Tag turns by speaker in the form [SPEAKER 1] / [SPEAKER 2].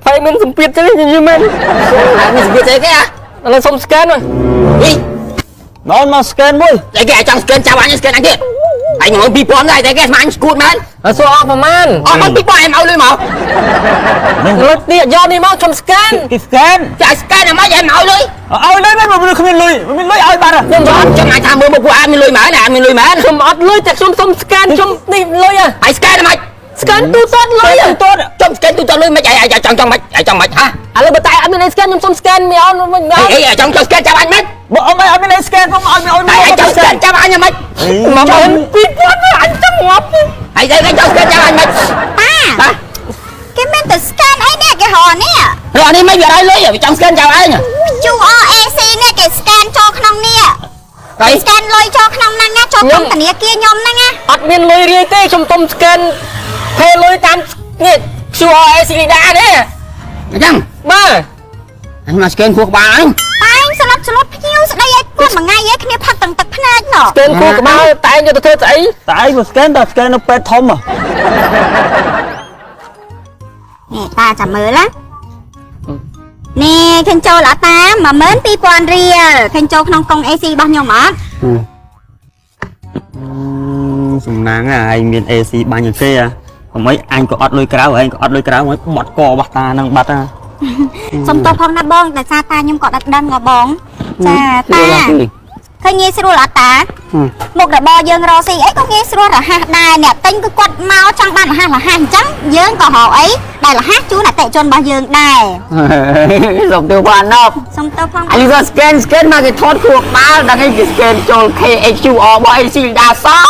[SPEAKER 1] ផៃមានសម្ពាធចឹងយីមែន
[SPEAKER 2] ហើយមានសម្ពាធស្អីគេអា
[SPEAKER 1] ឥឡូវសុំ scan មក
[SPEAKER 2] អី
[SPEAKER 3] ណនមក scan មួយ
[SPEAKER 2] ស្អីគេអាចចង់ scan ចាប់អញ scan អញទៀតអញង2000ដែរតែគេស្មានស្គួតមែន
[SPEAKER 1] ហើយសួរអស់ប្រមាណ
[SPEAKER 2] អស់មក2000ឯងឲ្យលុយមក
[SPEAKER 3] នេះ
[SPEAKER 1] ឥឡូវនេះយកនេះមកខ្ញុំ scan
[SPEAKER 3] គេ scan
[SPEAKER 2] ចា scan អាម៉េចឯងមកឲ្យលុយ
[SPEAKER 3] ឲ្យលុយមែនបើគ្មានលុយមានលុយឲ្យបាត់
[SPEAKER 1] ខ្ញុំ
[SPEAKER 2] ច
[SPEAKER 1] អត់
[SPEAKER 2] ង់ចាំអាចថាមើលមុខពួកអាមានលុយមែនអាមានលុយមែន
[SPEAKER 1] ខ្ញុំអត់លុយតែខ្ញុំសុំ scan ខ្ញុំនេះលុយហ៎
[SPEAKER 2] ហើយ scan អាម៉េច
[SPEAKER 1] scan ទូទាត់លុយហ៎
[SPEAKER 3] ទូទាត់
[SPEAKER 2] ចំ scan ទូទៅលុយមិនឯងចង់ចង់មិនឯងចង់មិនហ่ะ
[SPEAKER 1] ឥឡូវបើតែអត់មានអី scan ខ្ញុំសុំ scan មីអូនវិញមក
[SPEAKER 2] អីចង់ចង់ scan ចាប់អញមិន
[SPEAKER 3] បើអមអត់មានអី scan ផងឲ្យមានឲ្យ
[SPEAKER 2] តែឯងចង់ scan ចាប់អញមិន
[SPEAKER 1] 12000អញចង់ងាប់
[SPEAKER 2] ហើយឯងចង់ scan ចាប់អញមិន
[SPEAKER 4] តា
[SPEAKER 2] ហ่ะ
[SPEAKER 4] គេមានតែ scan អីនេះគេរកនេះ
[SPEAKER 2] រកនេះមិនវាឲ្យលុយវាចង់ scan ចាប់ឯង
[SPEAKER 4] QR AC នេះគេ scan ចូលក្នុងនេះ
[SPEAKER 2] ហើយ
[SPEAKER 4] scan លុយចូលក្នុងហ្នឹងណាចូលក្នុងធនាគារខ្ញុំហ្នឹងណា
[SPEAKER 1] អត់មានលុយរាយទេខ្ញុំសុំ scan ភេលុយតាមនេះ QR AC ដានេះ
[SPEAKER 2] អញ្ចឹង
[SPEAKER 1] បាទ
[SPEAKER 2] អញមក scan ខួរក្បាលអញ
[SPEAKER 4] តែងស្លុតស្លុតភ្ញៀវស្ដីឲ្យគាត់មួយថ្ងៃឯងគ្នាផឹកទាំងទឹកភ្នែកណោះ
[SPEAKER 1] scan គូក្បាលតែឯងយកទៅធ្វើស្អី
[SPEAKER 3] តែឯងមក scan តែ scan នៅពេទ្យធំ
[SPEAKER 4] នេះតាចាំមើលណានេះឃើញចូលអត់តា12000រៀលឃើញចូលក្នុងកុង AC របស់ខ្ញុំអត់
[SPEAKER 3] សំណាងឯងមាន AC បាញ់ឲ្យគេហ៎អីអញក៏អត់លុយក្រៅឯងក៏អត់លុយក្រៅមកបត់ករបស់តានឹងបាត់ហ៎
[SPEAKER 4] សុំទោសផងណាបងតែសារតាខ្ញុំក៏អត់ដឹងហ៎បងចាតាឃើញងាយស្រួលអត់តាមុខរបរយើងរកស៊ីអីក៏ងាយស្រួលរហ័សដែរអ្នកទិញគឺគាត់មកចង់បានរហ័សរហ័សអញ្ចឹងយើងក៏រកអីដែលរហ័សជូនអតិថិជនរបស់យើងដែរ
[SPEAKER 2] សុំទៅបានណប់
[SPEAKER 4] សុំទោសផង
[SPEAKER 2] អញក៏ scan scan មកគេថតខួរក្បាលដល់គេ scan ចូល KHQR របស់ AC ដាសោះ